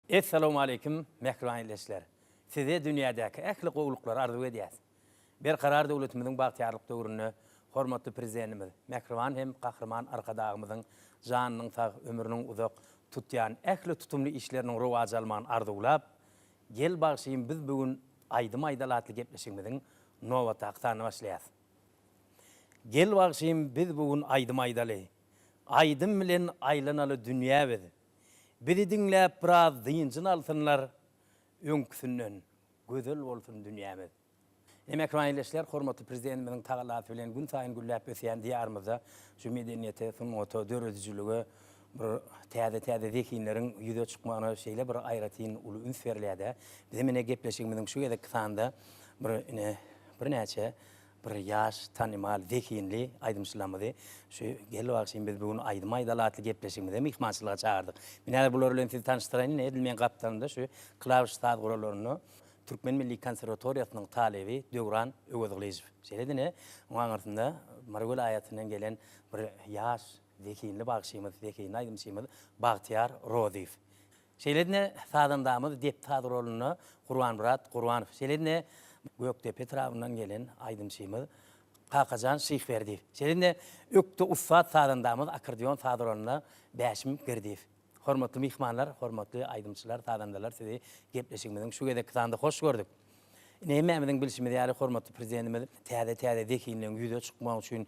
Essalawmaleýkim mähriban ildeşler! Size dünýädäki ähli gowulyklary arzuw edýäs. Berkarar döwletimiziň bagtyýarlyk döwründe hormatly Prezidentimiz, mähriban hem Gahryman Arkadagymyzyň janynyň sag, ömrüniň uzak, tutýan ähli tutumly işleriniň rowaç almagyny arzuwlap, Gel bagşym biz bu gün aýdym aýdaly atly gepleşigimiziň nobatdaky sanyny başlaýas. Gel bagşym biz bu gün aýdym aýdaly, Aýdym bilen aýlanaly dünýä biz. Bizi diňläp biraz dynjyny alsynlar, Öňküsinden gözel bolsun dünýämiz. Ine mähriban ildeşler, hormatly Prezidentimiziň tagallasy bilen günsaýyn gülläp ösýän Diýarymyzda şu medeniýete, sungata, döredijilige bir täze-täze zehinleriň ýüze çykmagyna şeýle bir aýratyn uly üns berilýär-de. Bizem ine gepleşigimiziň şu gezekki sanynda bir ine birnäçe Bir ýaş, tanymal, zehinli aýdymçylarymyzy şu Gel bagşym biz bu gün aýdym aýdaly atly gepleşigimize myhmançylyga çagyrdyk. Men häzir bular bilen sizi tanyşdyraýyn. Ine, edil meň gapdalymda şu klawiş saz gurallarynda Türkmen milli konserwatoriýasynyň talyby Döwran Öwezgylyjow. Şeýle-de ine, oň aňyrsynda Mary welaýatyndan gelen bir ýaş, zehinli bagşymyz, zehinli aýdymçymyz Bagtyýar Rozyýew. Şeýle-de sazandamyz dep saz guralynda Gurbanmyrat Gurbanow, şeýle-de Gökdepe etrabyndan gelen aýdymçymyz Kakajan Şyhberdiýew, şeýle-de ökde ussat sazandamyz akkordeon saz guralynda Bäşim Girdiýew. Hormatly myhmanlar, hormatly aýdymçylar, sazandalar sizi gepleşigimiziň şu gezekki sanynda hoş gördük. Ine hemmämiziň bilşimiz ýaly hormatly Prezidentimiz täze-täze zehinleriň ýüze çykmagy üçin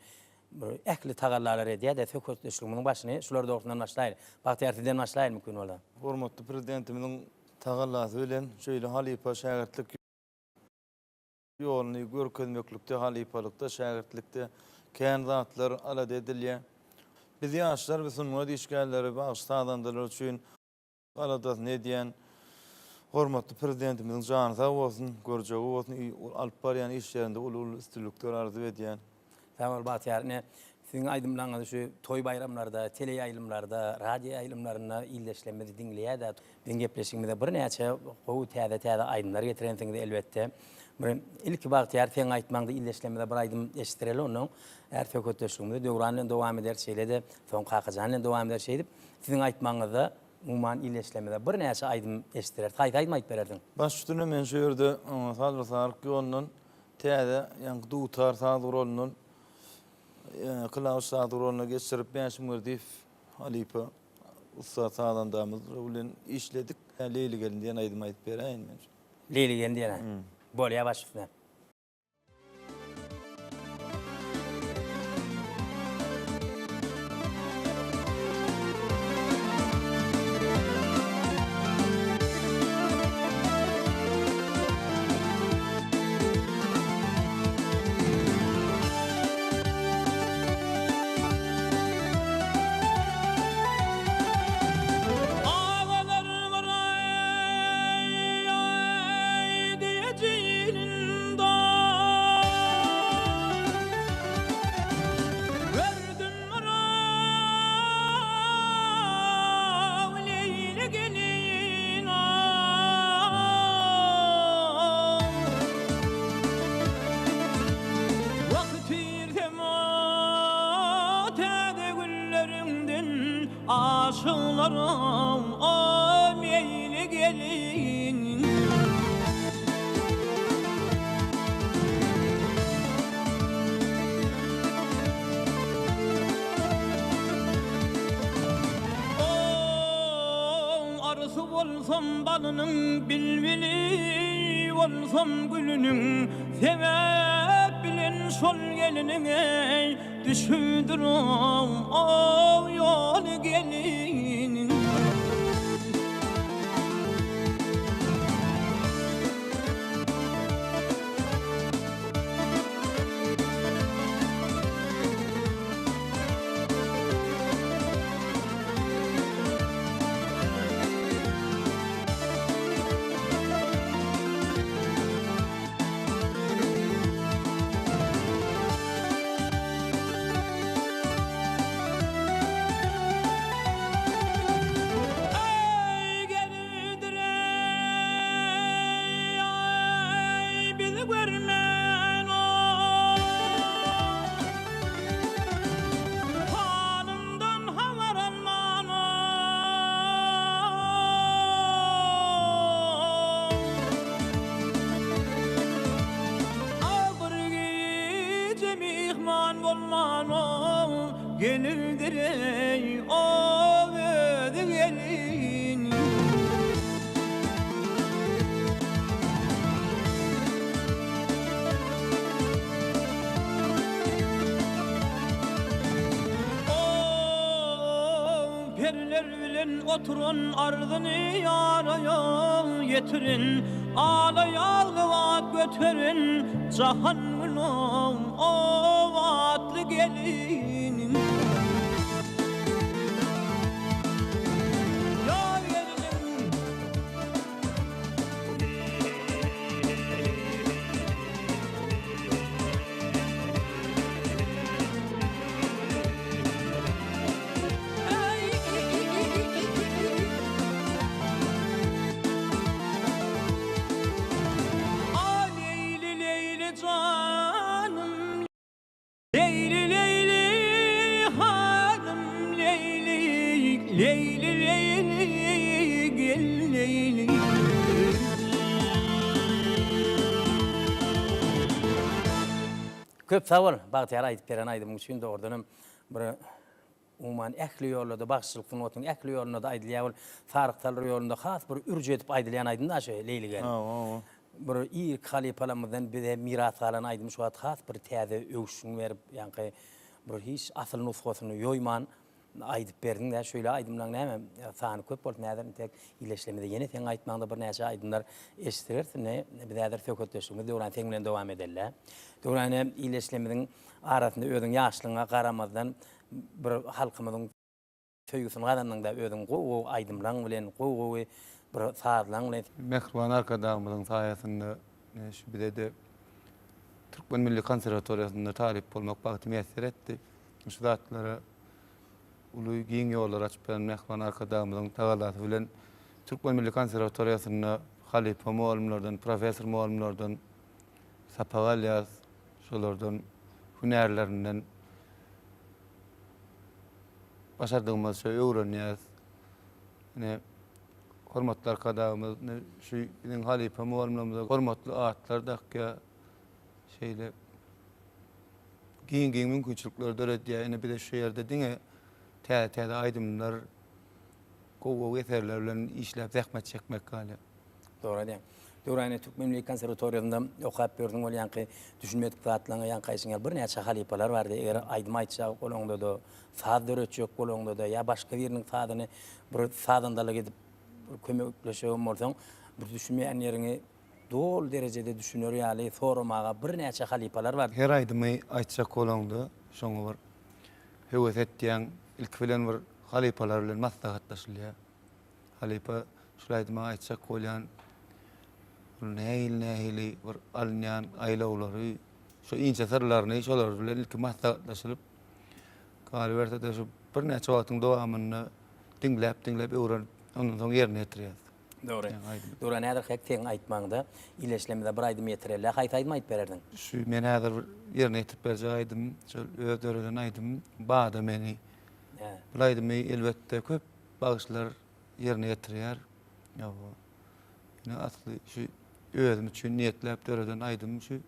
Bir ähli tagallalary edýär-de, söhbetdeşligimiziň başyny şular dogrusyndan başlaýyn. Bagtyýar sizden başlaýyn mümkin bolsa. Hormatly Prezidentimiziň tagallasy bilen şeýle halypa-şägirtlik ýoluny görkezmeklikde, halypalykda, şägirtlikde kän zatlar alada edilýär. Biz ýaşlar, biz sungat işgärleri, bagşy-sazandalar üçin Aladasyny edýän hormatly Prezidentimiziň jany sag bolsun, görjegi bolsun, alyp barýan işlerinde uly-uly üstünlikler arzuw edýän. Sag bol Bagtyýar ine siziň aýdymlaryňyzy şu toý baýramlarda, teleýaýlymlarda, radioýaýlymlarynda ildeşlerimiz diňleýärde. Biziň gepleşigimize birnäçe gowy täze täze aýdymlar getirensiňiz elbetde. Bir ilki Bagtyýar seň aýtmaňda ildeşlerimize bir aýdym eşitdireli onnoň är söhbetdeşligimizi Döwran bilen dowam ederis şeýle-de soň Kakajan bilen dowam ederis şeýdip Siziň aýtmagyňyzda umuman ildeşlerimize birnäçe aýdym eşitdireris. Haýsy aýdymy aýdyp berersiň? Baş üstüne men şu ýerde Salyr-Saryk ýolundan täze ýaňky dutar saz guralyndan klawiş saz guralyna geçirip Bäşim Geldiýew halypa ussat sazandamyz bilen işledik. Leýli gelin diýen aýdymy aýdyp beräýin men. Leýli gelin diýen aýdym. Bolýar baş üstüne. Agalar bir Aşyklaryň o meýli gelin. O arysy bolsam balynyň bilbili bolsam gülüniň sebäp bilen şol geliniň eý Düşüpdir o ýoly geliniň. Gelindir eý o özi gelin. O periler bilen oturan arzyny ýaraýa ýetirin, Alaýa gybat göterin Jahangül o atly gelin. Ýar geliniň. A Leýli Leýli janym Leýli Leýli hanym Leýli Leýli Leýli gel Leýli. Köp sag bol Bagtyýar aýdyp beren aýdymyň üçin dogrudanam bir Umuman ähli ýollarda bagşyçylyk sungatynyň ähli ýolunda-da aýdylýar ol Saryk Salyr ýolunda has bir ürç edip aýdylýan aýdym da şu Leýli gelin. Hawa. Bir irki halypalarymyzdan bize miras galan aýdym şu wagt has bir täze öwüşgin berip ýaňky bir hiç asyl nusgasyny ýoýman aýdyp berdiň-dä şeýle aýdymlaň näme sany köp bolsun häzir intek ileşlemizde ýene seň aýtmagyňda birnäçe aýdymlar eşitdireris indi biz häzir söhbetdeşligimizi Döwran seň bilen dowam edeli-dä. Döwran ine ileşlemizin arasynda özüň ýaşlygyňa garamazdan bir halkymyzyň söýgüsini gazandyňda özüň gowy gowy aýdymlaň bilen gowy gowy bir sazlaň bilen. Mähriban Arkadagymyzyň saýasynda şu bizede Türkmen milli konserwatoriýasynda talyp bolmak bagty miýesser etdi. Şu zatlara uly giň ýollar açyp beren Mähriban Arkadagymyzyň tagallasy bilen Türkmen milli konserwatoriýasynda halypa mugallymlardan, professor mugallymlardan sapak alýarys. Şolardan hünärlerinden başardygymyzça öwrenýäris. Ine, hormatly Arkadagymyz ine şu biziň halypa mugallymlarymyza hormatly atlar dakýar. Şeýle giň-giň mümkinçilikleri döredýär. Ine bize şu ýerde diňe täze-täze aýdymlar, gowy-gowy eserler bilen işläp zähmet çekmek galýar. Dogry aýdýaň. Döwran ene Türkmen milli konserwatoriýasynda okap ýördüň ol ýaňky düşünmedik zatlaňa ýaňky aýdyşyň ýaly birnäçe halypalar bardy. Eger aýdym aýtjak bolaňda-da, saz döretjek bolaňda-da ýa başga biriniň sazyny bir sazandalyk edip bir kömekleşegem bolsaň, bir düşünmeýän ýeriňi doly derejede düşüner ýaly soramaga birnäçe halypalar bardy. Her aýdymy aýtjak bolaňda şoňa bir höwes etýäň, ilki bilen bir halypalar bilen maslahatlaşylýar. Halypa şul aýdymy aýtjak bolýan ol nähili nähili bir alynýan aýlawlary şu inçe syrlaryny şolar bilen ilki maslahatlaşylyp galyberse-de şu birnäçe wagtyň dowamynda diňläp diňläp öwrenip ondan soň ýerine ýetirýäs. Dogry. Döwran häzir hek seň aýtmagyňda ileşlemizde bir aýdym ýetireli. Haýsy aýdymy aýdyp bererdiň? Şu men häzir bir ýerine ýetirip berjek aýdymym şol öz döreden aýdymym Bada meni. Bul aýdymy elbetde köp Bagşylar ýerine ýetirýär. Ýa-o. Ine asly şu özüm üçin niýetläp döreden aýdymym şu.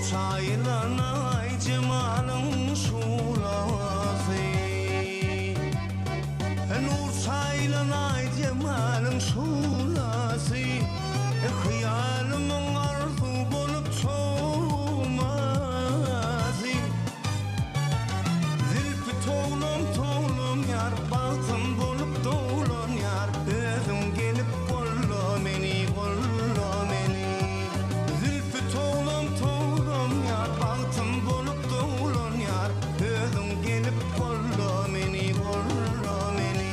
çaýylan aý jemalyň şuglasy. Nur çaýylan aý jemalyň şuglasy. Hyýalymyň arzuw bolup sowmasy. Zülpi towlam towlam ýar, bagtym bolup dowlan ýar, Özüň gelip golla meni, golla meni. Zülpi towlam towlam ýar, bagtym bolup dowlan ýar, Özüň gelip golla meni, golla meni.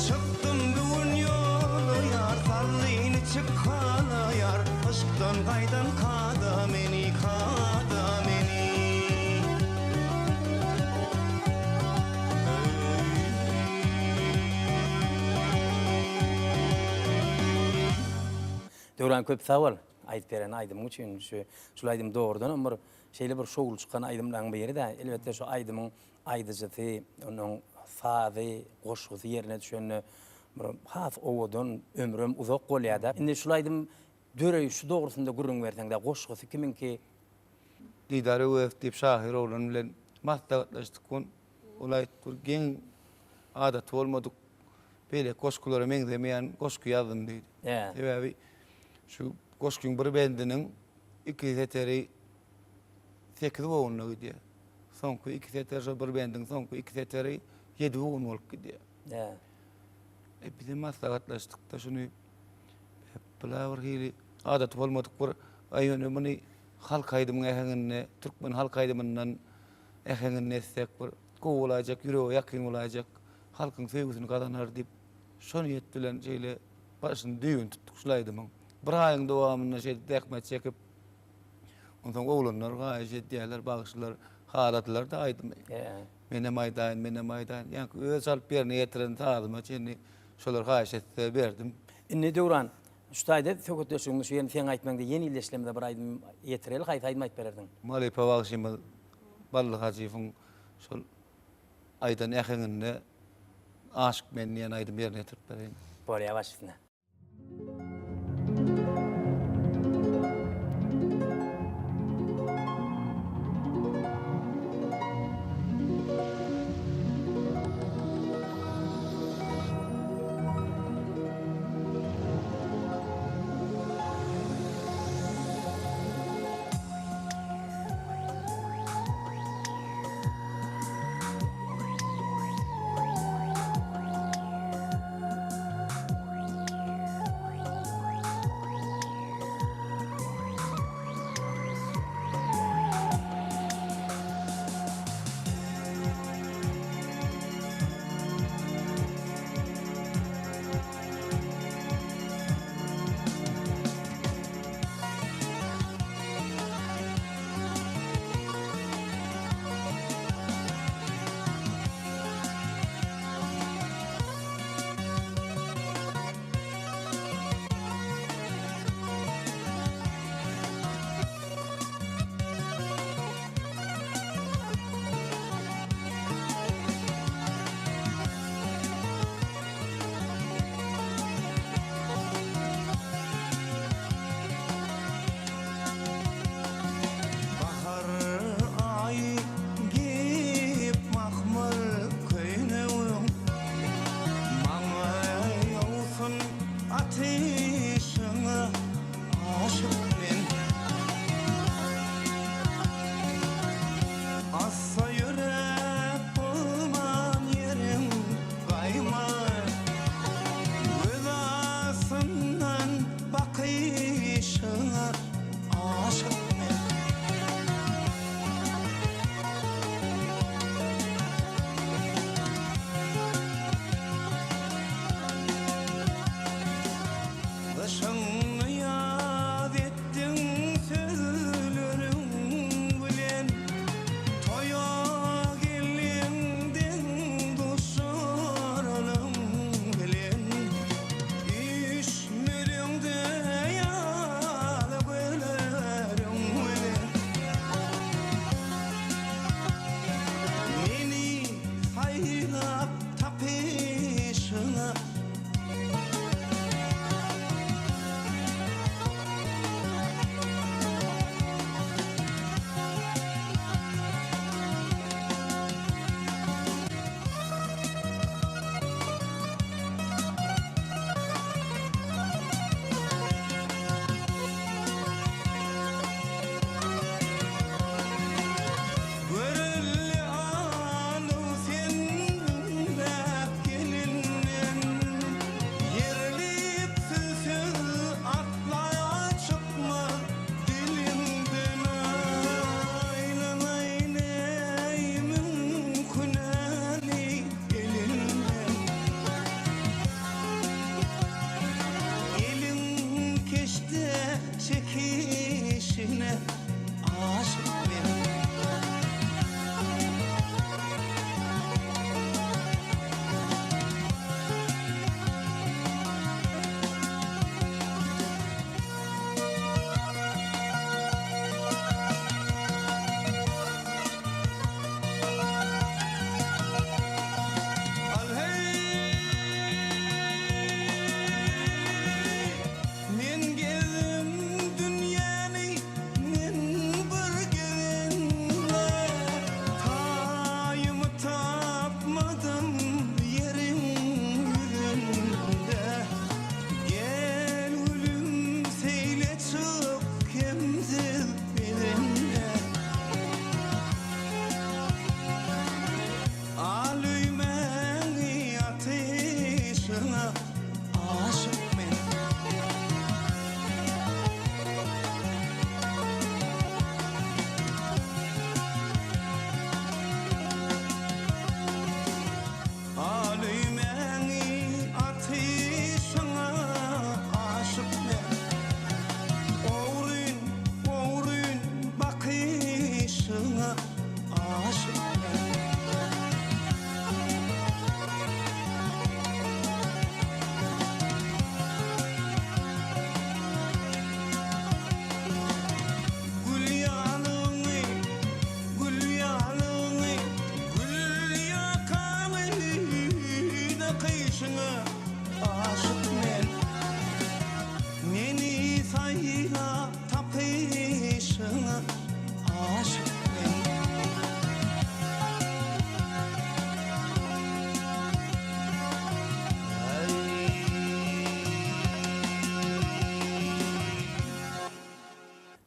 Çykdym bu gün ýola ýar, Sallyny çyk hala ýar, Yşkdan gaýdan kada meni, kada meni. Döwran köp sag bol aýdyp beren aýdymyň üçin. Şu şul aýdym dogrudanam bir şeýle bir şowly çykan aýdymlaryň biri-dä. Elbetde şu aýdymyň aýdyjysy, onuň sazy, goşgusy ýerine düşende bir has owadan, ömrem uzak bolýar-da. Indi şul aýdym döreýşi dogrusynda gürrüň berseň-dä, goşgusy kimiňki? Didar Öwezow diýip şahyr oglan bilen maslahatlaşdyk. Ol aýtdy, bir geň, adaty bolmadyk, beýleki goşgulara meňzemeýän goşgy ýazdym diýdi. Sebäbi şu goşgyň bir bendiniň iki seteri sekiz bogunda gidýär. Soňky iki seter şo bir bendiň soňky iki seteri ýedi bogun bolup gidýär. E, bizem maslahatlaşdyk-da şuny bula bir hili adaty bolmadyk bir aý ýöne muny halk aýdymyň äheňinde, türkmen halk aýdymyndan äheňinde etsek bir gowy bolaýjak, ýürege ýakyn bolaýjak, halkyň söýgüsini gazanar diýip, şo niýet bilen şeýle başyny düýbüni tutduk şul aýdymyň. Bir aýyň dowamynda şeýdip zähmet çekip, Onsoň oglanlar haýyş edýärler, bagşylar haladylar-da aýdymy. Menem aýdaýyn, menem aýdaýyn. Ýaňky öz çalyp ýerine ýetiren sazyma çenli şolar haýyş etse berdim. Indi Döwran, şu taýda söhbetdeşligimiz şu ýerini seň aýtmagyňda ýene ildeşlerimize bir aýdym ýetireli, haýsy aýdymy aýdyp bererdiň? Halypa bagşymyz Bally Hajyýewiň şol aýdan äheňinde Aşyk men diýen aýdymy ýerine ýetirip bereýin. Bolýar baş üstüne.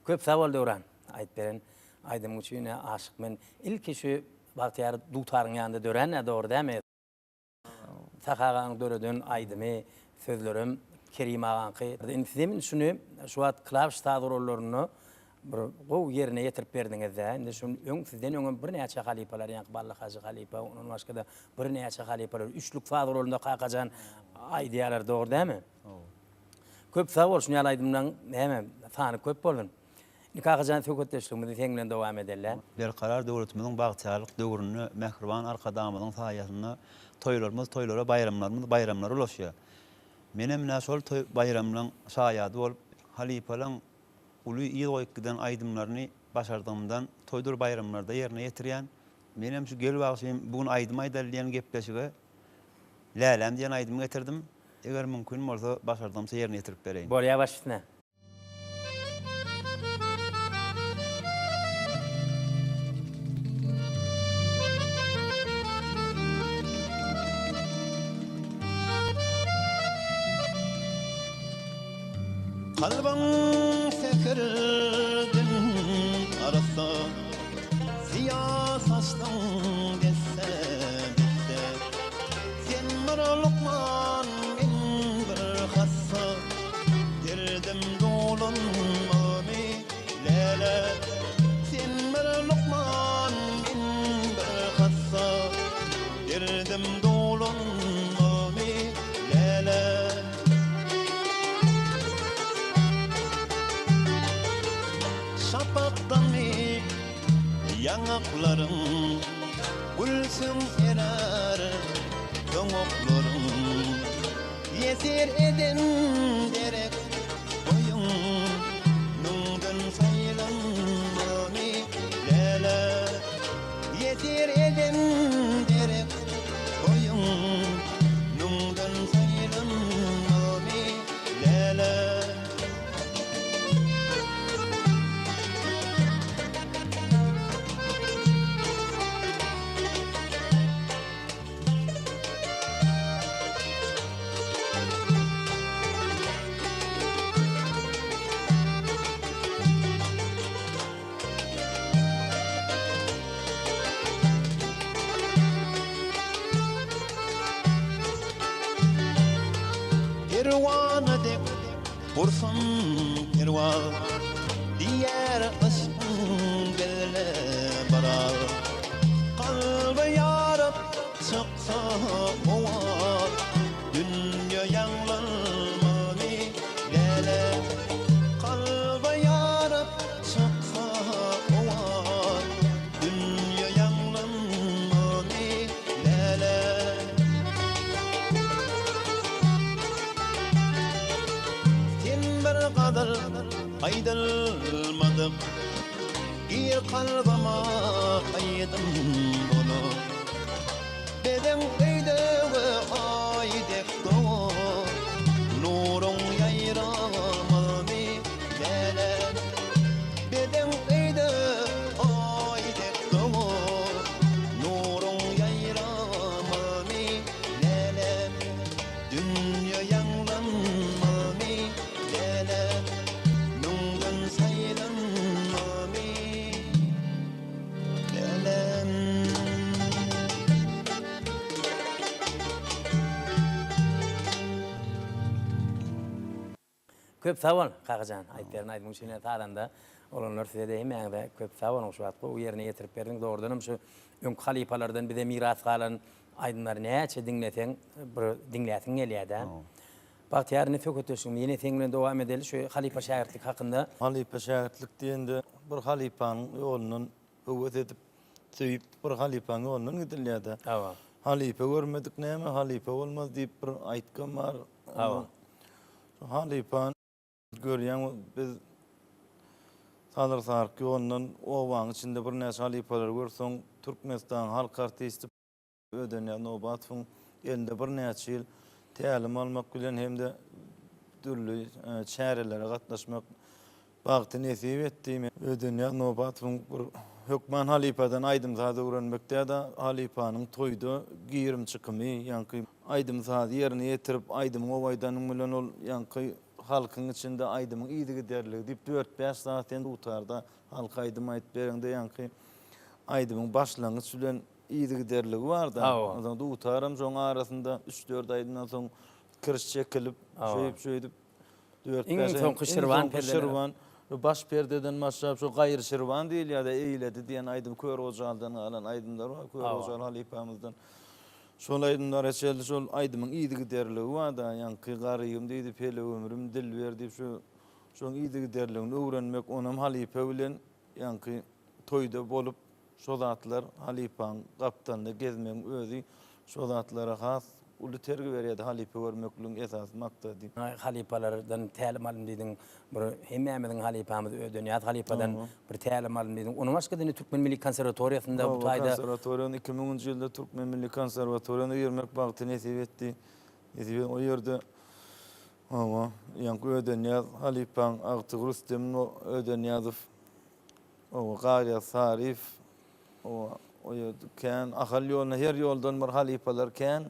Köp sag bol Döwran aýdyp beren aýdymyň üçin aşyk men ilki şu Bagtyýar dutaryň ýanynda dörän-ä dogry dämi? Sahy agaň döreden aýdymy sözlerem Kerim agaňky. Indi sizem indi şuny şu wagt klawiş saz gurallarynda bir gowy ýerine ýetirip berdiňiz-dä. Indi şuny öň sizden öňem birnäçe halypalar ýaňky Bally hajy halypa ondan başga-da birnäçe halypalar üçlük saz guralynda Kakajan aýdýarlar dogry dämi? Köp sag bol şuny ýaly aýdymlaň näme sany köp bolsun. Indi Kakajan söhbetdeşligimizi seň bilen dowam edeli. Berkarar döwletimiziň bagtyýarlyk döwründe mähriban Arkadagymyzyň saýasynda toýlarymyz toýlara, baýramlarymyz baýramlara ulaşýar. Menem ine şol toý baýramlaň şaýady bolup, halypalaň uly yz goýup giden aýdymlaryny başardygymdan toýdur baýramlarda ýerine ýetirýän. Menem şu Gel bagşym bu gün aýdym aýdaly diýen gepleşige Läläm diýen aýdymy getirdim. Eger mümkin bolsa başardygymça ýerine ýetirip bereýin. Bolýa baş üstüne. Kalbyň sehrden arassa, Syýa saçlaň desse-desse. Sen bir lukman, men bir hassa, Derdim dolanmamy, läle. Sen bir lukman, men bir hassa, Derdim dolanmamy, läle. Şapakdanmy ýaňaklaryň, Gülsün erär doňaklaryň. Ýesir eden derek boýuň, Müňden saýlanmamy, läle. Ýesir eden derek boýuň, Müňden saýlanmamy, läle. Perwana dek Gursun perwaz Diýer yşkyň gizli bir raz Kalby ýaryp çyksa owaz Dünýe ýaňlanmamy läle Kalby ýaryp çyksa owaz Dünýe ýaňlanmamy läle. Sen bir gadyr aýdylmadyk, Gir kalbyma aýdym bolup. Biziň öýdegi Aý dek dogar, Nuruň ýaýramazmy läle. Biziň öýde Aý dek dogar, Nuruň ýaýramazmy läle. Dünýe ýaňlanmamy läle, Müňden saýlanmamy läläm. Köp sag bol Kakajan aýdyp beren aýdymyň üçin sazanda oglanlar sizede hemmäňize köp sag boluň şu wagt gowy ýerine ýetirip berdiň dogrudanam şu öňki halypalardan bize miras galan aýdymlary näçe diňleseň bir diňläsiň gelýädä. Bagtyýar indi söhbetdeşligimizi ýene seň bilen dowam edeli şu halypa şägirtlik hakynda. Halypa şägirtlik diýende bir halypanyň ýolundan höwes edip, söýüp bir halypaň ýolundan gidilýädä. Hawa. Halypa görmedik näme halypa bolmaz diýip bir aýtgam bar. Hawa. Şu halypany görýäň biz Salyr Saryk ýolundan obaň içinde birnäçe halypalary görseň Türkmenistanyň halk artisti Ödenýaz Nobatowyň elinde birnäçe ýyl tälim almak bilen hem-de dürli çärelere gatnaşmak bagty nesip etdi. Ödenýaz Nobatowyň bir hökman halypadan aýdym-saz öwrenmek däl-de, halypanyň toýda girim-çykymy, ýaňky aýdym-sazy ýerine ýetirip, aýdymyň owaýdanyň bilen ol ýaňky. Halkyň içinde aýdymyň yzygiderligi diýip dört-bäş sany sen dutarda halka aýdym aýdyp bereňde ýaňky aýdymyň başlangyç bilen yzygiderligi bar-da. Onsoň dutaram şoň arasynda üç-dört aýdymdan soň kiriş çekilip, şeýdip-şeýdip dört-bäş Iň soňky şirwan perdeler. Şirwan, baş perdeden başlap şo gaýry şirwan diýilýär-de, Eýledi diýen aýdym Kör Gojaldan galan aýdymlar bar, Kör Gojal halypamyzdan. Şol aýdymlara çenli şol aýdymyň yzygiderligi bar-da, ýaňky Garygym diýdi, Pelek ömrüm, Dilber diýip şu şoň yzygiderligini öwrenmek, onam halypa bilen ýaňky toýda bolup şo zatlar halypaň gapdalynda gezmegiň özi şo zatlara has uly tergi berýärdi, halypa görmekligiň esasy maksady. Halypalardan tälim aldym diýdiň, bir hemmämiziň halypamyz Ödenýaz halypadan bir tälim aldym diýdiň. Ondan başga-da indi Türkmen milli konserwatoriýasynda bu taýda. Hawa, konserwatoriýany 2000-nji ýylda Türkmen milli konserwatoriýasyna girmek bagty nesip etdi. Nesip o ýerde hawa, ýaňky Ödenýaz halypaň agtygy Rüstem Ödenýazow, hawa, Garýaz Saryýew, hawa, o ýerde kän Ahal ýoluna her ýoldan bir halypalar kän.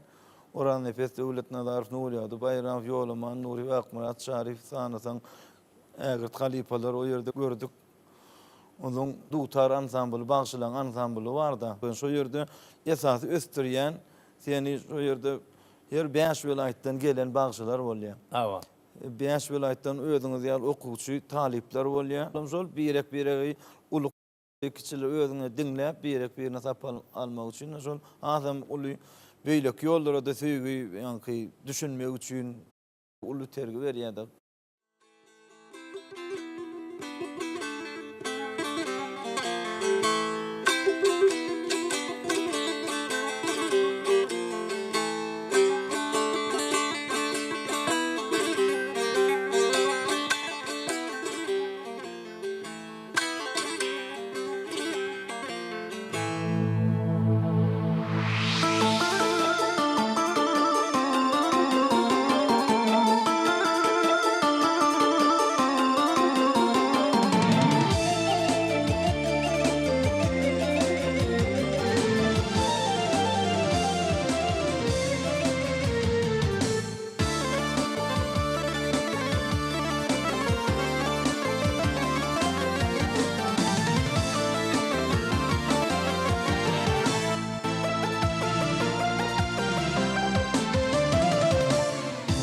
Oraznepes Döwletnazarow, Nurýagdy Baýramow, Ýolaman Nuryýew, Akmyrat Çaryýew sanasaň ägirt halypalary o ýerde gördük. Onuň dutar ansambly, bagşylaryň ansambly bar-da. Şo ýerde esasy ösdürýän seni şo ýerde her bäş welaýatdan gelen bagşylar bolýar. Hawa. Bäş welaýatdan özüňiz ýaly okuwçy, talyplar bolýar. Şol birek-biregi uly kiçili özüňe diňläp, birek-birine sap almak üçin şol hasam uly beýleki ýollara-da söýgi, ýaňky düşünmek üçin uly itergi berýär-de.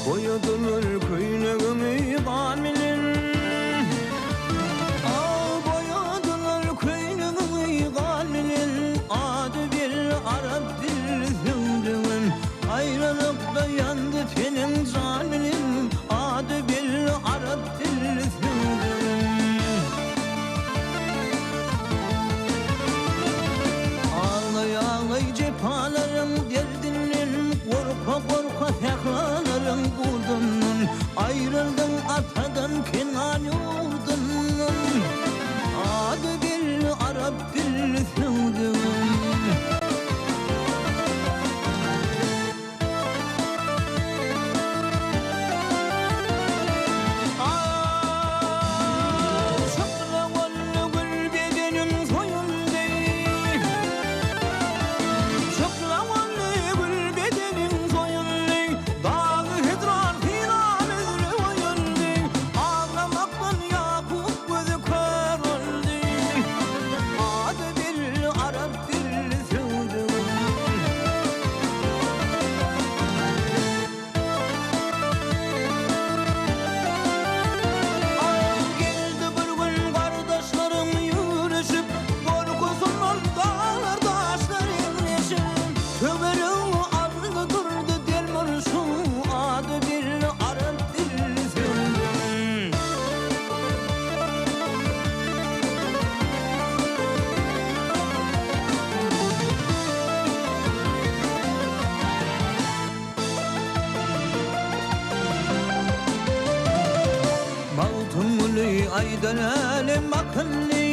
Boýadylar köýnegiňi gan bilen Ah, boýadylar köýnegiňi gan bilen Ady belli arap dilli söwdügim Aýralykda ýandy teniň jan bilen Ady belli arap dilli söwdügim Aglaý-aglaý jepalaryň derdinden, Gorka-gorka sähralaryň gurdundan, Aýryldyň atadan Kenan ýurdundan. Ady belli arap dilli söwdügim. Çypla boldy gül bedeniň soýuldy. Çypla boldy gül bedeniň soýuldy. Dagy hijran synam üzre goýuldy. Aglamakdan Ýakup gözi kör boldy. Ady belli arap dilli söwdügim. Geldi bir gün gardaşlaryň ýüwrüşip, Gorkusyndan daglar daşlar eňreşip, Töweregiňi aldy durdy delmurşuň, Ady belli arap dilli söwdügim. Magtymguly aýdan älem akylly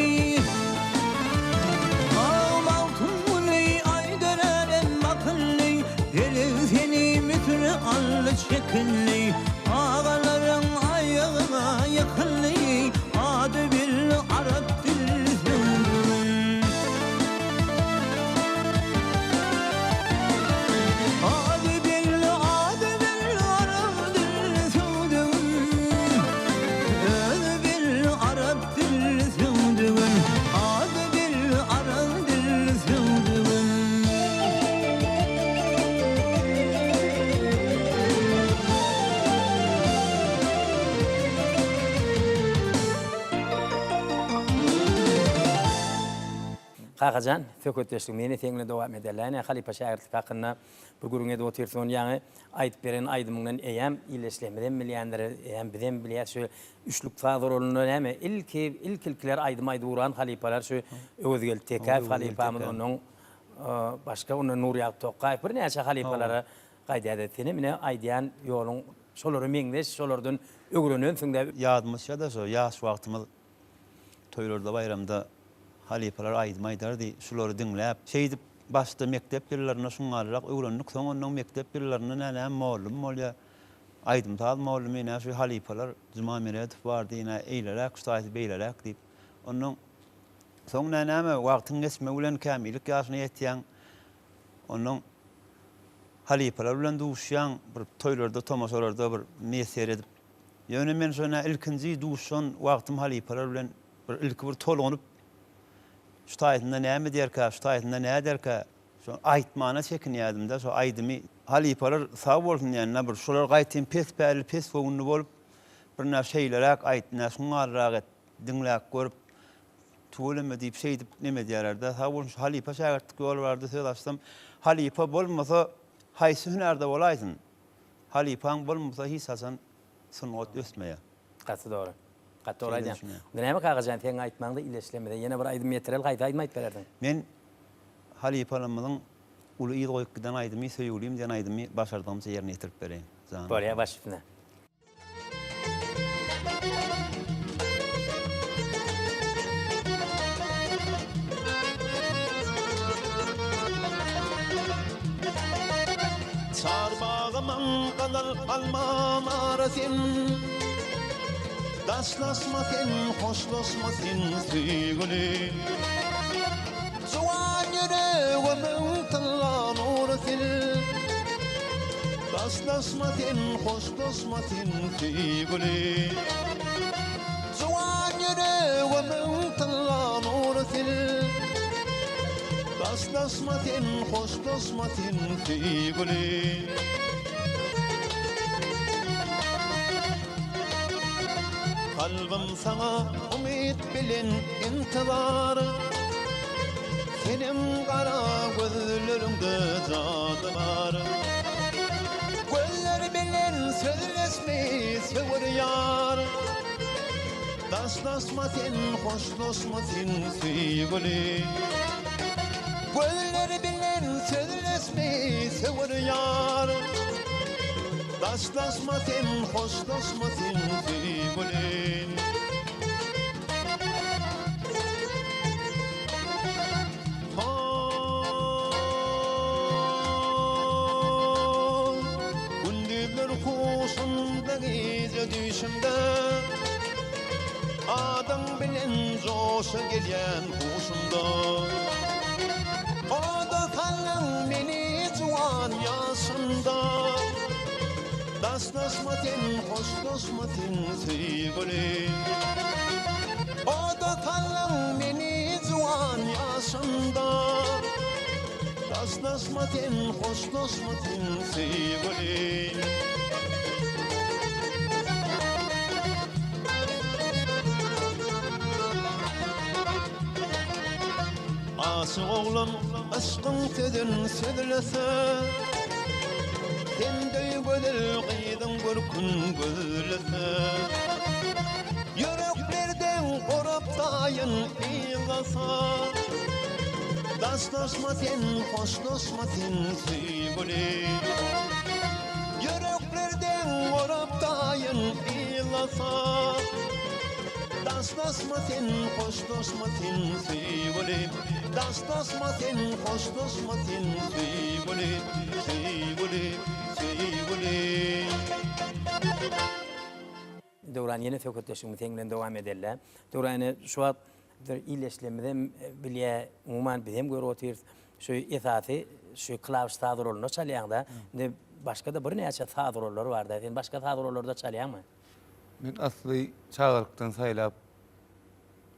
Ah, Magtymguly aýdan älem akylly Pelek seni müsüre aldy çekildi Agalaryň aýagyna ýykyldy Ady belli arap dilli söwdügim. Ady belli, ady belli arap dilli söwdügim. Kakajan, söhbetdeşligimizi ýene seň bilen dowam edeli. Ine, halypa-şägirtlik hakynda bir gürrüň edip otyrys. Ony ýaňy aýdyp beren aýdymyňdan eýýäm ildeşlerimiz hem bilýändir, eýýäm bizem bilýäs. Şu üçlük saz guralynda näme, ilki, ilk-ilkiler aýdym aýdyp ugran halypalar şu Öwezgeldi Tekäýew halypamyz, onnoň başga ondan Nurýagdy Tokgaýew birnäçe halypalara gaýdýar. Senem ine aýdýan ýoluň şolara meňzeş, şolardan öwrenensiň-dä. Ýadyma düşýär-de şo ýaş wagtymyz Toýlarda baýramda halypalar aýdym aýdardy, şulary diňläp, şeýdip başda mekdep ýyllarynda şuňňalyrak öwrendik, soň onnoň mekdep ýyllarynda nä näme mollum bolýa, aýdym-saz mollumy, nä şu halypalar Juma Meredow bardy, nä eýleräk, şu taýsy beýleräk diýip. Onnoň soň nä näme wagtyň geçmegi bilen kämillik ýaşyna ýetýäň, onnoň halypalar bilen duşýaň, bir toýlarda, tomaşalarda bir miýesser edip Ýöne men şo nä ilkinji duşan wagtym halypalar bilen bir ilki bir tolgunyp, şu taýsynda näme diýerkä, şu taýsynda näderkä, şo aýtmana çekinýärdim-de şo aýdymy. Halypalar sag bolsun diýende bir şolar gaýtym pes pälli, pes göwünli bolup, bir nä şeýleräk aýt, nä şuňňalyrak et, diňläp görüp, tüweleme diýip şeýdip neme edýärler-de. Sag bolsun şu halypa-şägirtlik ýoly barada söz açsam, halypa bolmasa haýsy hünärde bolaýsyn, Halypaň bolmasa hiç haçan sungat ösmeýär. Gaty dogry. Gaty dogry aýdýaň. Onda näme Kakajan seň aýtmagyňda ileşlemede ýene bir aýdym ýetireli haýsy aýdym aýdyp berersiň? Men halypalarymyzyň uly yz goýup giden aýdymy Söýgülim diýen aýdymy başardygymça ýerine ýetirip bereýin. Janym. Bolýar baş üstüne. Çar bagymyň gyzyl almam ara sen Daşlaşma sen, hoşlaşma sen söýgülim Juwan ýüregimiň tylla nury sen Daşlaşma sen, hoşlaşma sen söýgülim Juwan ýüregimiň tylla nury sen Daşlaşma sen, hoşlaşma sen söýgülim Kalbym saňa umyt bilen intizar Seniň gara gözleriňde jady bar Gözler bilen sözleşme söwer ýar Daşlaşma sen hoşlaşma sen söýgüli Gözler bilen sözleşme söwer ýar Daşlaşma sen hoşlaşma sen söýgüli Gündizler huşumda gije düýşümde Adyň bilen joşa gelýän huşumda Oda saldyň meni juwan ýaşymda Daşlaşma sen hoşlaşma sen söýgüli Oda saldyň meni juwan ýaşymda Daşlaşma sen hoşlaşma sen söýgüli Aşyk oglan yşkyň sözün sözlese Sen deý gözel gyzyň görkün gözlese Ýüreklerden gorap daýyn yzlasa Daşlaşma sen, hoşlaşma sen söýgüli Ýüreklerden gorap daýyn yzlasa Daşlaşma sen, hoşlaşma sen söýgüli Daşlaşma sen, hoşlaşma sen söýgüli, söýgüli, söýgüli. Döwran ýene söhbetdeşligimizi seň bilen dowam edeli. Döwran ine şu wagt bir ildeşlerimiz bilýär, umuman biz hem görüp otyrys. Şu esasy şu klawiş saz guralynda çalýaňda, indi başga-da birnäçe saz gurallary bar-da. Sen başga saz gurallarda çalýaňmy? Men asly çagalykdan saýlap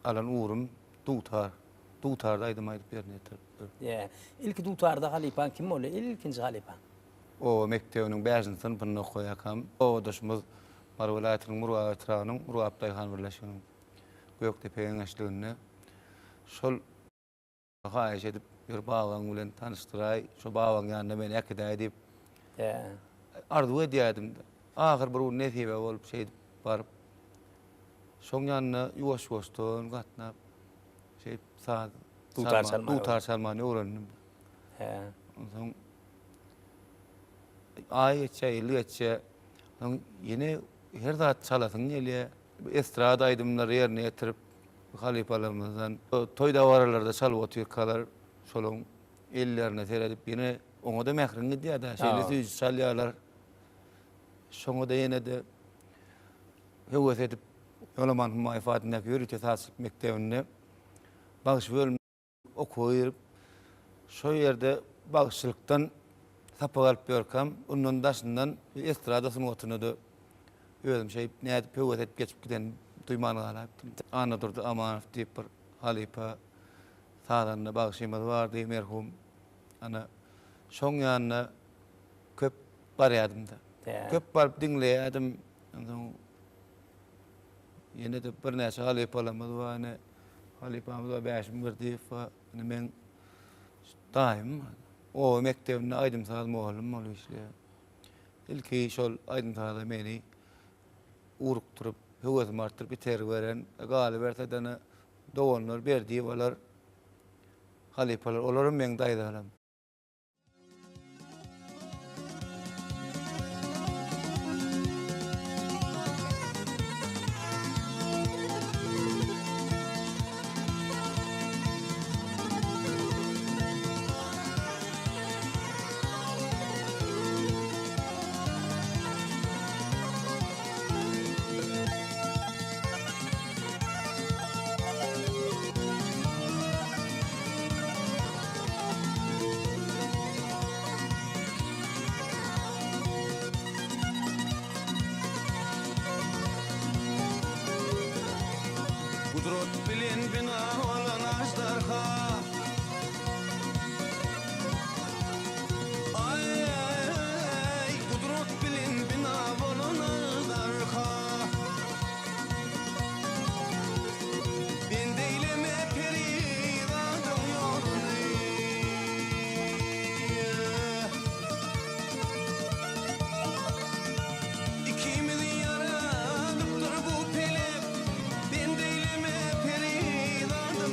alan ugrum dutar. Dutarda aýdym aýdyp ýerine ýetiripdir. Ýe. Ilki dutarda halypaň kim boldy? Ilkinji halypaň? Oba mekdebiniň bäşinji synpynda okaýarkam, obadaşymyz Mary welaýatynyň Murgap etrabynyň Murgap daýhan birleşiginiň Gökdepe geňeşliginde şol. Haýyş edip, ýör babaň bilen tanyşdyraý, şo babaň ýanyna meni äkidäý diýip arzuw edýärdim-de. Ahyr bir gün nesibe bolup şeýdip baryp, şoň ýanyna ýuwaş-ýuwaşdan gatnap, şeýdip saz Dutar çalmagy. Dutar çalmany öwrendim. Onsoň aý geçýär, ýyl geçýär. Soň ýene her zat çalasyň gelýär. Estrada aýdymlary ýerine ýetirip, halypalarymyzdan toý dabaralarda çalyp otyrkalar, şolaryň ellerine seredip, ýene oňa-da mähriň gidýär-dä, şeýle süýji çalýarlar. Şoňa-da ýene-de höwes edip, Ýolaman Humaýew adyndaky ýörite sazçylyk mekdebinde bagşy bölüminde Okuwa girip, şo ýerde bagşylykdan sapak alyp ýörkäm, ondan daşyndan estrada sungatyna-da özüm şeýdip nädip höwes edip geçip gidenimi duýman galaýypdym. Annadurdy Amanow diýip bir halypa sazanda bagşymyz bardy, merhum. Ana, şoň ýanyna köp barýardym-da. Köp baryp diňleýärdim. Onsoň Ýene-de birnäçe halypalarymyz bar, ine, halypamyz bar, Bäşim Berdiýew bar, ine, meň daýym bar. Oba mekdebinde aýdym-saz mugallym bolup işleýär. Ilki şol aýdym-saza meni ugrukdyryp, höwesimi artdyryp itergi beren, galyberse-de, ine, doganlar Berdiýewalar, halypalar, olaram meň daýzalarym. Gudrat bilen bina bolan aždarha. Aý, gudrat bilen bina bolan aždarha. Bend eýleme perizadyň ýoluny. Ikimizi ýaradypdyr bu pelek, Bend eýleme perizadyň.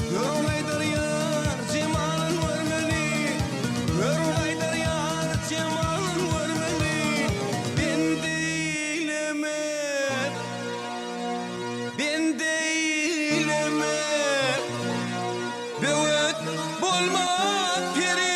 Gör ol aýdar ýar jemalyn görmeli, Gör ol aýdar ýar jemalyn görmeli, Bende eýleme, bende eýleme, Böwet bolma peri.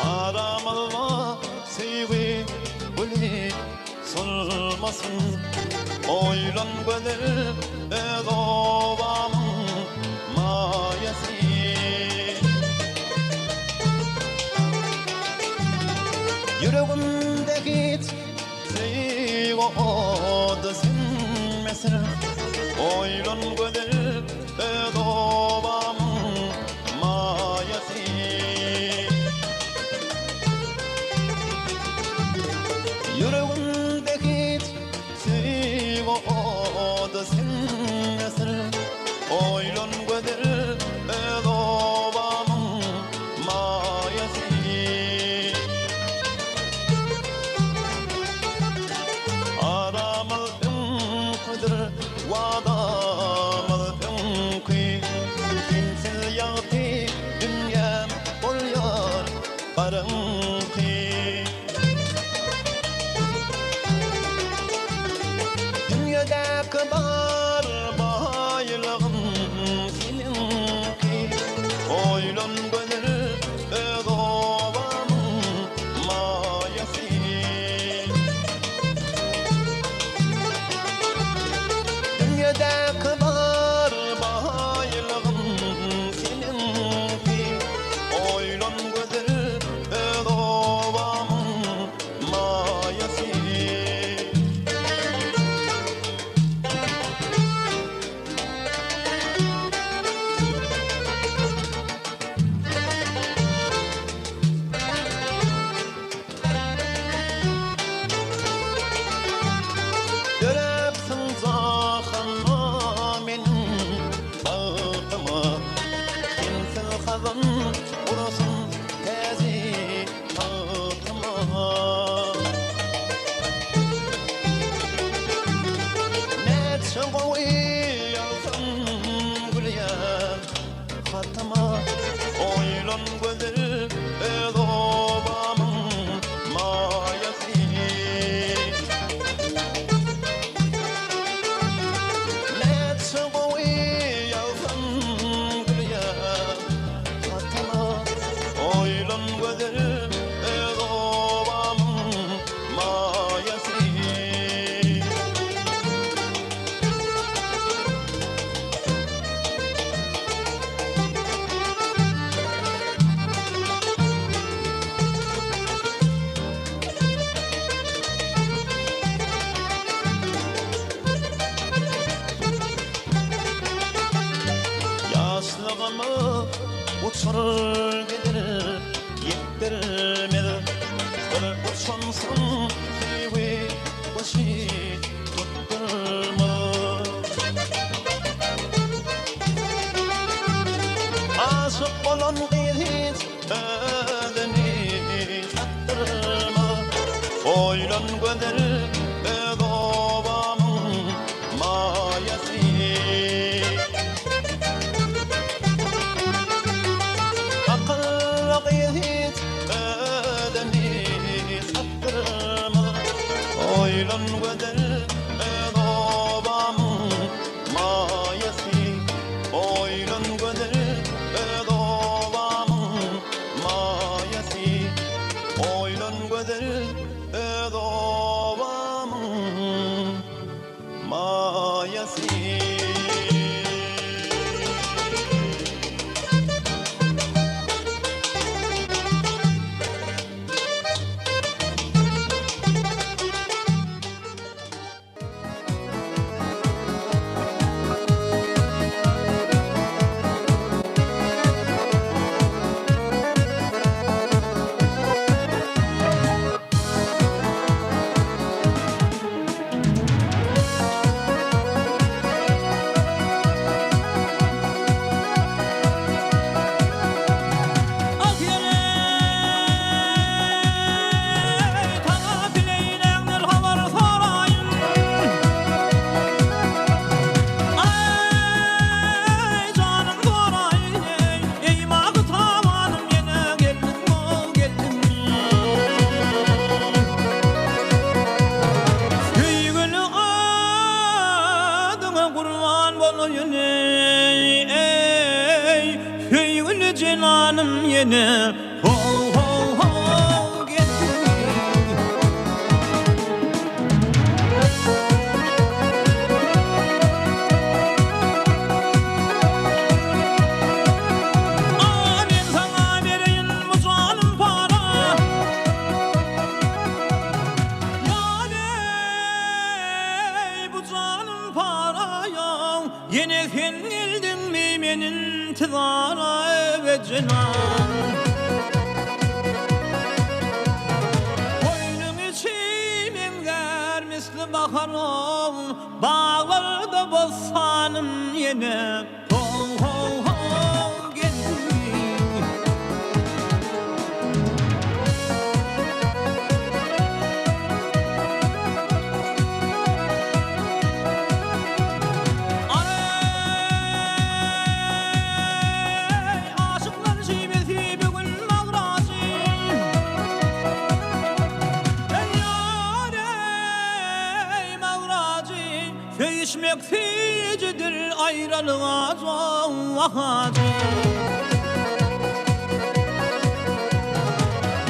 Aramyzda söýgi güli solmasyn Oýlan gözel öz obamyň maýasy Ýüregimde hiç söýgi ody sönmesin Oýlan gözel öz obamyň maýasy. Ýüregimde hiç söýgi ody sönmesin Oýlan gözel öz obamyň maýasy. Aramyz öňküdir, wadamyz öňki. Sensiz ýagty dünýäm bolýar garaňky. Dünýedäki bar baýlygym seniňki. Oýlan gözel öz obamyň maýasy. Dünýedäki bar baýlygym seniňki. Oýlan gözel öz obamyň maýasy. Döräpsiň jahanda meniň bagtyma, Sensiz hazan gurasyn täji tagtyma. Näçe gowy ýazsaň gülýän hatyma, Oýlan gözel öz obamyň maýasy. Näçe gowy ýazsaň gülýän hatyma, Oýlan gözel öz obamyň maýasy. Ýaşlygymy uçur gider ýetdirmez Bir uçansoň söýgi guşy tutdurmaz. Aşyk bolan gyz hiç özüni satdyrmaz. Oýlan gözel öz obamyň maýasy. Oylan gözel öz obamyň maýasy Oylan gözel öz obamyň maýasy Oylan gözel öz obamyň maýasy. Ah ýene Saňa dileýläňden habar soraýyn. Aý, janym soraýyn, eý, magy tabanym ýene geldiň-ow, geldiň. Söýgüli adyňa gurban bolaýyn, eý, söýgüli jenanym ýene. How how how geldiň. A men saňa bereýin bu janym para. Ýa eý bu janym para ýa. Ýene sen geldiňmi men intizara we jenan. Goýnuň içi meňzär misli baharow, Baglarda bossanym ýene ho-ho-ho geldiňmi. Aý, aşyklar şiwesi bu gün magrajy. Eý, ýar, eý, magrajy, Söýüşmek süýjüdir aýralyk ajy, wah ajy.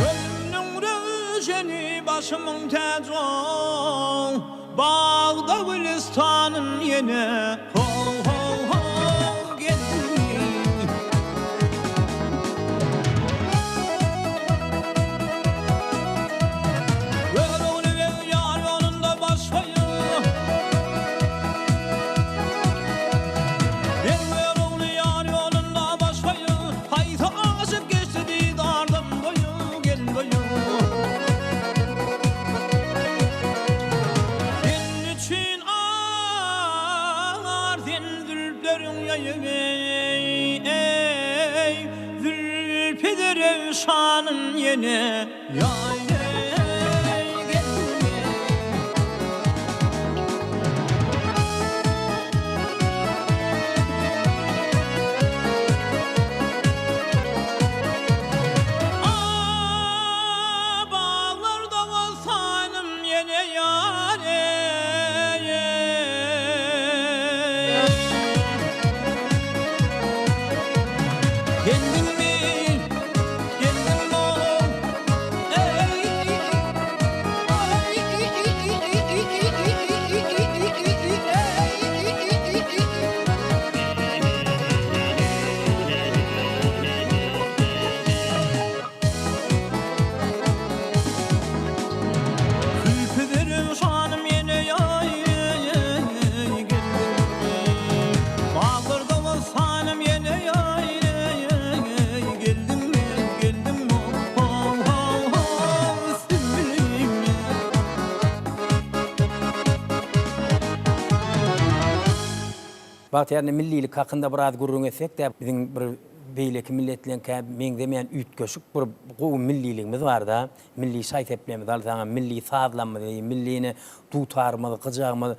Gözümniň röwşeni, başymyň täji, Bagda gülüstanym ýene Ho-ho-ho geldi. Görogly beg ýar ýolunda baş goýup. Beg Görogly ýar ýolunda baş goýup, Haýsy aşyk geçdi didardan doýup, gel doýup. Sen üçin agar sen zülpleriň ýaýyp eý, Zülpi derewşanym ýene ýaý eý, geldi. A baglarda bolsanym ýene ýar eý. Geldiňmi, geldiňmi eý. Zülpüderim şanym ýene ýaý geldiňmi? Baglarda bolsanym ýene ýaý geldiňmi? Geldiňmi? How how how sümbülim. Bagtyýar indi millilik hakynda biraz gürrüň etsek-de, biziň bir beýleki milletleňkä meňzemeýän üýtgeşik bir gowy milliligimiz bar-da. Milli şaý-seplerimizi alsaňam, milli sazlamyzy, milli ine dutarymyz, gyjagymyz,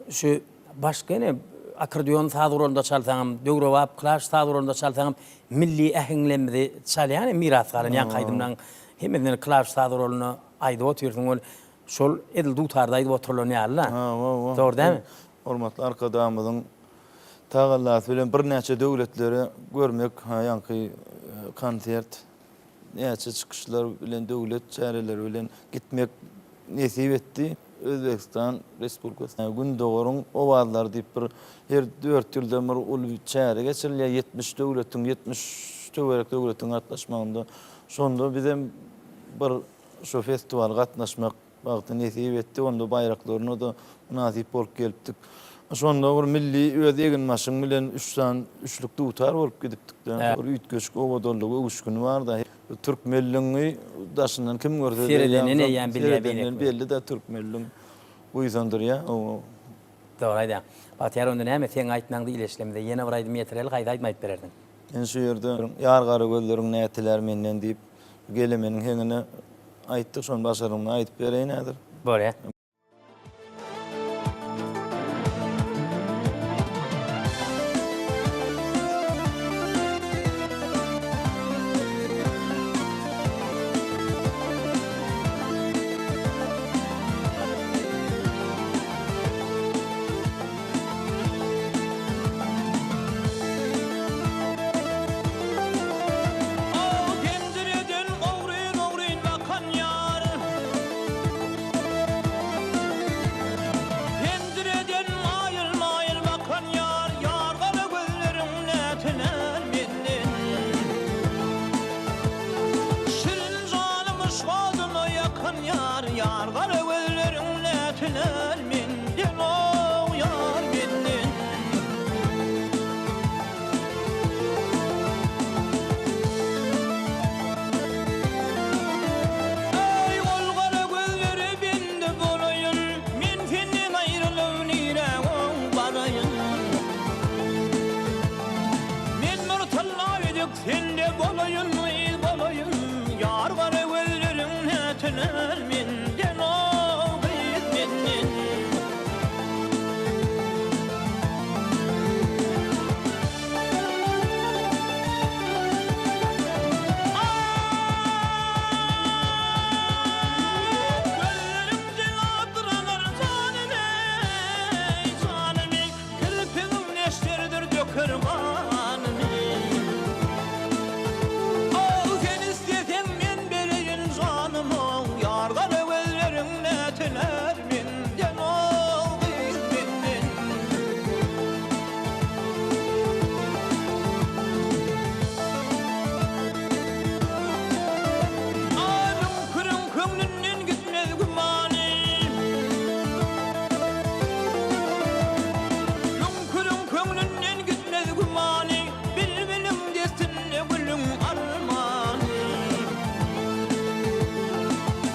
şu başga ine akkordeon saz guralynda çalsaňam, döwrebap klawiş saz guralynda çalsaňam, milli äheňlerimizi çalýan miras galan ýaňky aýdymlaryň hemmesini klawiş saz guralynda aýdyp otyrsyň. Ol. Şol edil dutarda aýdyp oturylan ýaly-la. Hawa, Dogry dälmi? Hormatly Arkadagymyzyň tagallasy bilen birnäçe döwletlere görmek, ha ýaňky konsert, näçe çykyşlar bilen döwlet çäreleri bilen gitmek nesip etdi. Özbegistan Respublikasyna Gündogaryň owazlary diýip bir her dört ýylda bir uly çäre geçirilýär, 70 döwletiň, 70 töwerek döwletiň gatnaşmagynda. Şonda bizem bir Şo festiwala gatnaşmak bagty nesip etdi, onda baýraklaryna-da mynasyp bolup gelipdik. Şonda bir milli öz eginbaşyň bilen üç sany üçlük dutar bolup gidipdik-de. Bir üýtgeşik owadanlygy, öwüşgini bar-da. Türkmenligiňi daşyndan kim görse-de Seredenden eýýäm bilýär Seredenden belli-de türkmenligiň buýsandyrýar. Dogry aýdýaň. Bagtyýar onda näme seň aýtmaňda ileşlemizde ýene bir aýdym ýetireli haýsy aýdym aýdyp bererdiň? Men şu ýerde Ýar gara gözleriň nätilär menden diýip Gelemeniň heňine aýtdyk, şony başarnygymdan aýdyp bereýin häzir. Bolýa. O penjireden ogryn-ogryn bakan ýar. Penjireden maýyl-maýyl bakan ýar, Ýar gara gözleriň näteler menden. Şirin janym yşgadyma ýakan ýar, Ýar gara gözleriň näteler menden, ow, ýar menden. Eý, ol gara gözlere bende bolaýyn, Men senden aýrylyp nirä oň baraýyn? Men bir tylla ýüzük sende bolaýyn, gyz bolaýyn, Ýar gara gözleriň näteler menden, ow, gyz menden. Gözlerim jelapdyralar janym eý, janym eý, Kirpigim neşterdir döker ganym eý. Aw sen isleseň men bereýin janymy, Ýar gara gözleriň näteler menden, ow gyz menden. Aý müňküriň köňlünden gitmez gümany. Müňküriň köňlünden gitmez gümany, Bilbiliň destinde gülüň armany.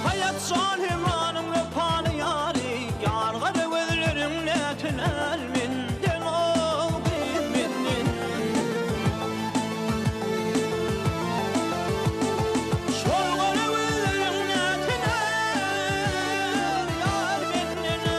Haýat jan Hemranyň wepaly ýary, Ýar gara gözleriň näteler menden, ow, gyz menden. Şol gara gözleriň näteler, ýar menden,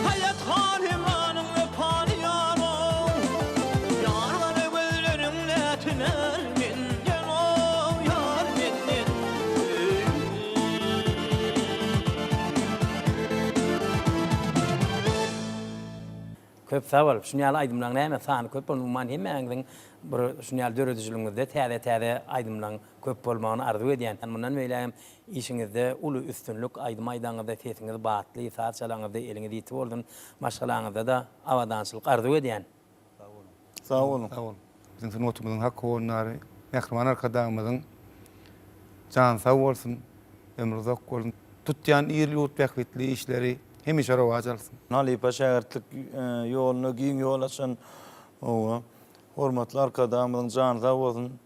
Haýat han Hemranyň wepaly ýarow, Ýar gara gözleriň nätiner menden, ow, ýar menden. Köp sag bol. Şuny ýaly aýdymlaň näme sany köp bolsun umuman hemmäňiziň bir şuny ýaly döredijiligiňizde täze täze aýdymlaň köp bolmagyny arzuw edýän. Mundan beýlägem işiňizde uly üstünlik aýdym aýdaňyzda sesiňiz batly saz çalaňyzda eliňiz ýiti bolsun maşgalaňyzda-da abadançylyk arzuw edýän. Sag boluň. Sag boluň. Sag boluň. Biziň sungatymyzyň hak howandary Mähriban Arkadagymyzyň jany sag bolsun, ömri uzak bolsun. Tutýan il-ýurt bähbitli işleri hemişe rowaç alsyn. Halypa-şägirtlik ýoluna giň ýol açan hormatly Arkadagymyzyň jany sag bolsun,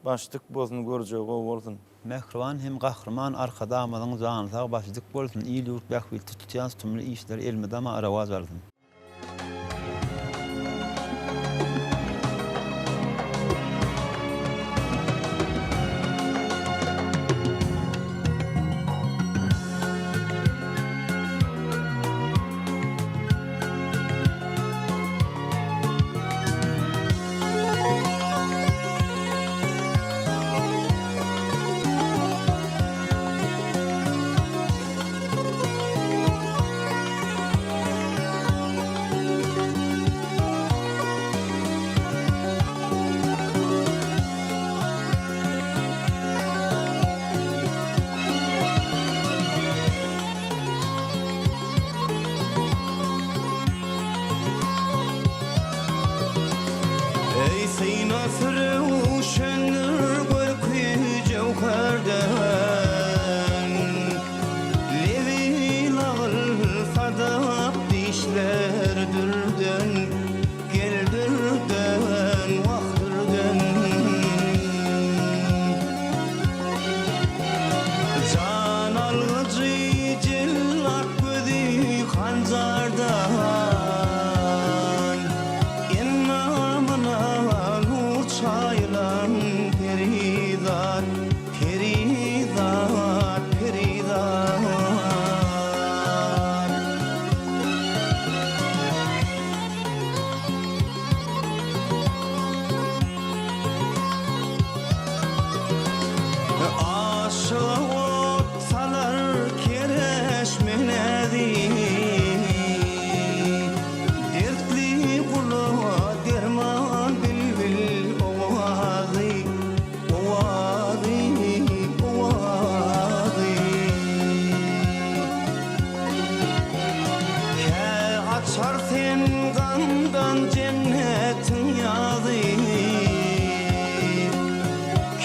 başy dik bolsun, görjegi gowy bolsun. Mähriban hem Gahryman Arkadagymyzyň jany sag, başy dik bolsun, il-ýurt bähbitli tutýan tutumly işleri elmydama rowaç alsyn! Eý synasy röwşendir görki jöwherden, Lebi lagl sadap dişler dürden, Gel dürden, wah dürden. Jan algyjy jellat gözi hanjardan, Endamyna nur çaýylan perizat, perizat, perizat. Aşyga ot salar kereşme näzi, Dertli gula derman bilbil owazy, Owazy, owazy. Kä açar sen gamdan jennetiň ýazy,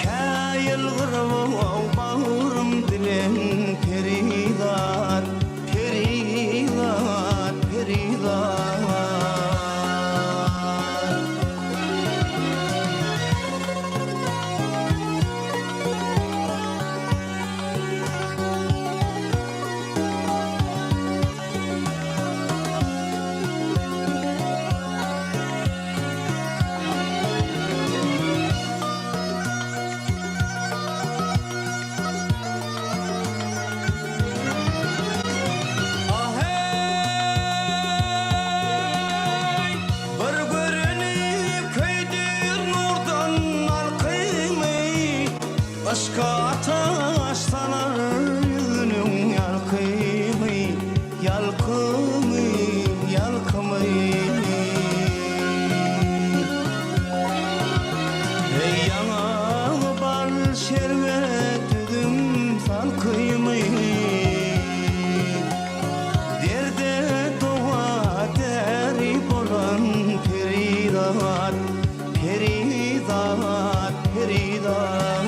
Kä ýylgyryp bagrym dilen perizat, perizat, perizat. Aheý! Bir göreni köýdür nurdan alkymy, Yşka ataş salar ýüzüniň ýalkymy, Ýalkymy, ýalkymy. Eý, ýaňagy bal şerbet üzüm salkymy, Derde dowa däri bolan perizat, Perizat, perizat.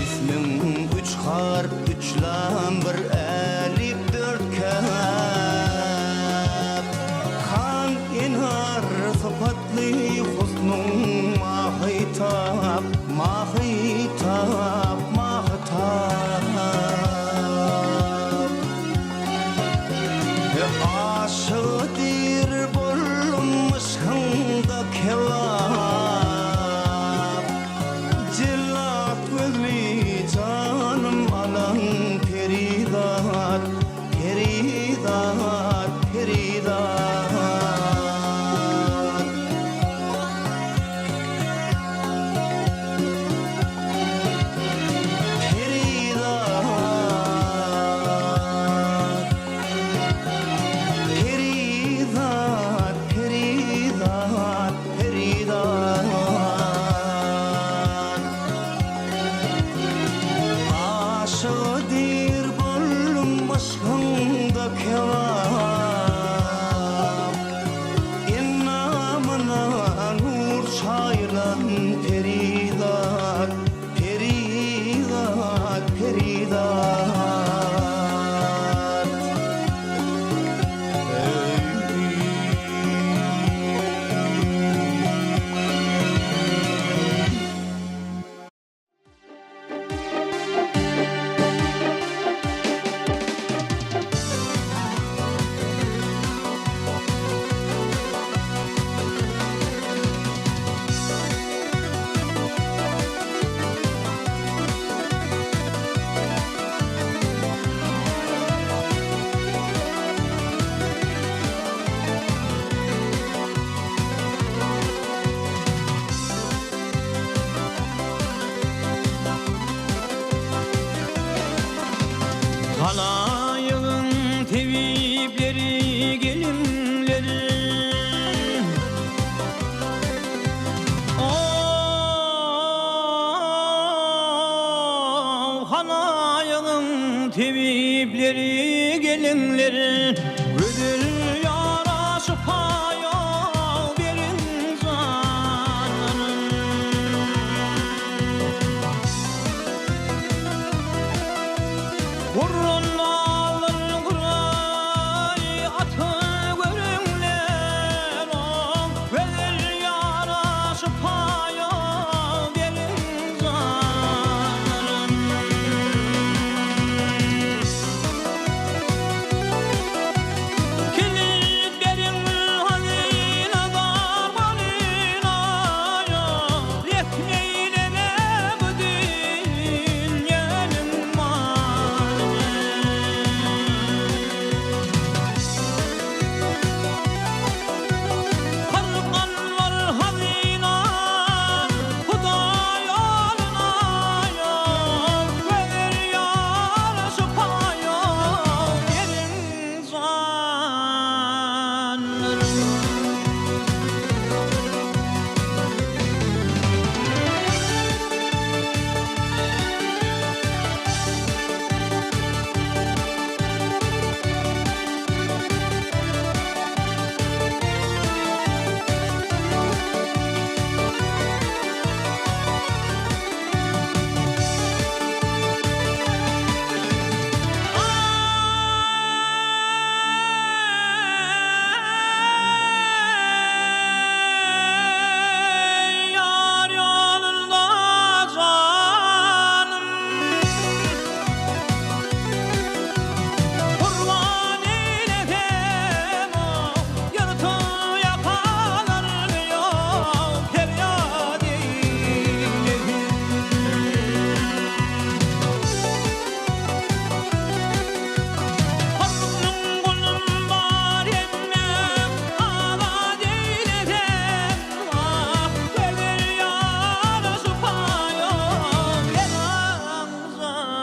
Ismiň üç harp, üç lam, bir älip, dört käp. Han enar sypatly husnuň mahytap, mahytap, mahytap. Aşyk diýr boldum yşkyňda kebap, Jellat gözli janym alan perizat, perizat, perizat. Halaýygyň tebipleri geliňler. Ow, halaýygyň tebipleri geliňler. Gözel ýara şypa ýok beriň janlarym. Gurrun alyn guraý aty görüňler oň Gözel ýara şypa ýok beriň janlarym. Kilit beriň hazyna dargalyna Rehm eýleme bu dünýäniň malyny. Kyrkanlar hazynan Hudaý ýoluna Gözel ýara şypa ýok beriň janlarym. Eý, ýar ýolunda janym Gurban eýlesem, ýyrtyk ýakalarmy ýok, perýat eýlesem. Hyrnyň gulum bar hemmäm azat eýlesem, ah, gözel ýara şypa ýok, ýaraň janlarym.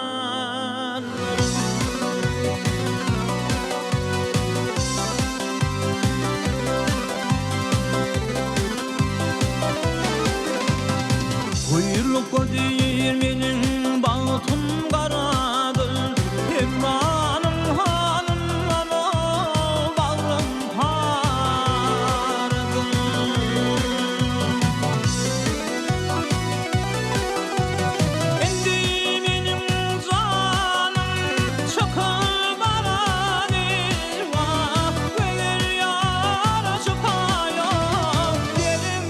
Guýruk gödür meniň bagtym garadyr, Hemranyň halyndan bagrym paradyr. Indi meniň janym çykyp baranyr, Wah, gözel ýara şypa ýok, derim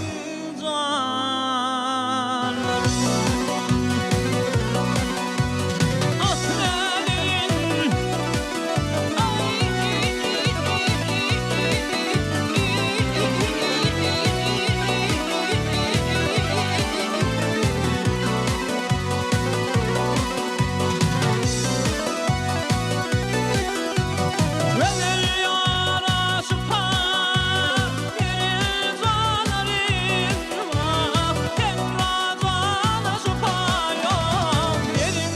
Gözel ýara şypa berer janlarym Wah, hemra jana şypa ýok beriň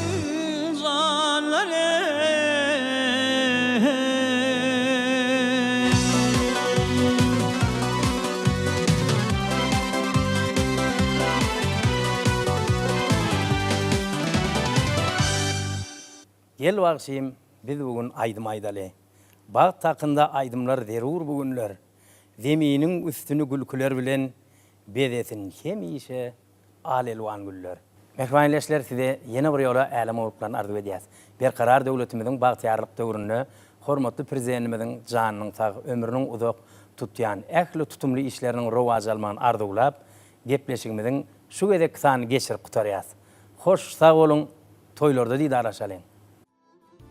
janlarym. Gel bagşym biz bu gün aýdym aýdaly. Bagt hakynda aýdymlar zerur bu günler. Zeminiň üstüni gülküler bilen bezesin hemişe al-elwan güller. Mähriban ildeşler size ýene bir ýola älem gowulyklaryny arzuw edýäs. Berkarar döwletimiziň bagtyýarlyk döwründe hormatly Prezidentimiziň janynyň sag, ömrüniň uzak, tutýan ähli tutumly işleriniň rowaç almagyny arzuwlap, gepleşigimiziň şu gezekki sanyny geçirip gutarýas. Hoş sag boluň, toýlarda didarlaşalyň!